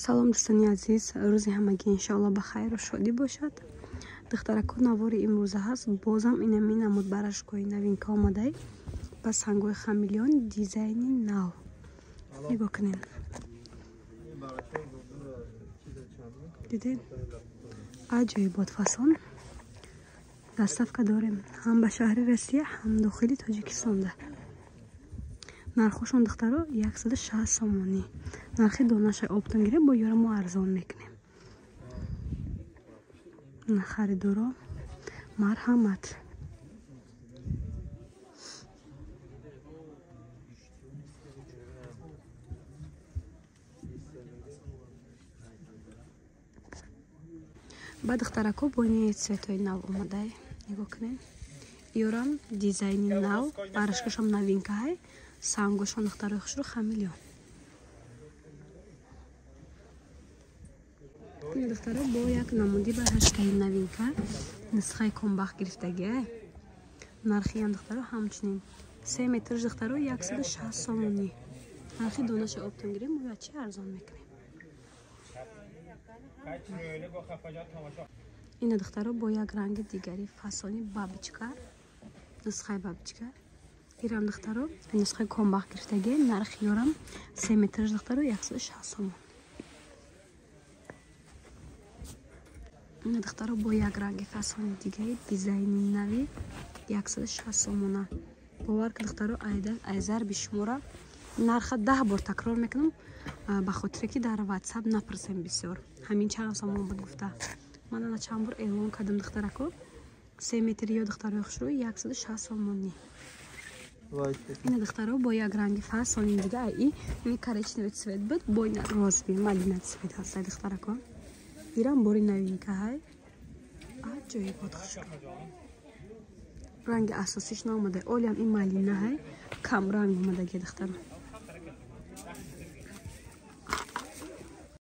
Салом дӯстони азиз, рӯзи ҳамагӣ иншоалло ба хайру шодӣ бошад. Духтарако, навори имрӯза ҳаст, бозам инами намуд барашкои новинка омадай ба сангои хамелеон дизайни нав. Нигоҳ кунед. Дидед? Аҷоибот фасон. Доставка дорем ҳам ба шаҳри Россия, ҳам дохили Тоҷикистонда. Нархошон духтаро 160 сомонӣ. Нархи донаша оптон гирем, бо ёра мо арзон мекунем. Харидоро марҳамат. Ба духтарако бони цветои нав омадай. Нигоҳ кунед. Ёрам дизайни нав, барашкашам новинкаҳай. Сангошон духтарои хушрӯ хамелеон. Духтаро бо як намуди барашкаи новинка нусхаи комбах гирифтагиай. Нархиам духтаро ҳамчунин 3 метр духтаро 160 сомонӣ. Нархи донаша оптон гирем, мо чӣ арзон мекунем. Ина духтаро бо як ранги дигари фасони бабочка, нусхаи бабочка. Ирам духтаро нусхаи комбах гирифтагиай, нархи ёрам 3 метр духтаро 160 сомон. Ина духтаро бо як ранги фасони дигари дизайни нави 160 сомона. Бовар ки духтаро ай зарби шумора нарха 10 бор такрор мекунам, ба хотире ки дар WhatsApp напурсем бисёр. Ҳамин чанд сомон буд гуфта. Ман ана чанд бор эълон кардам духтарако. 3 метр ё духтарои хушрӯ 160 сомонӣ. Ина духтаро бо як ранги фасони дига ай ин коричневый цвет буд, бо ина розовый малина цвет ҳаст духтарако. Ирам бори новинка ҳай. Аҷоибот хушрӯ. Ранги асосиш наомада. Олиам ин малина ҳай, камранг омадаги духтаро.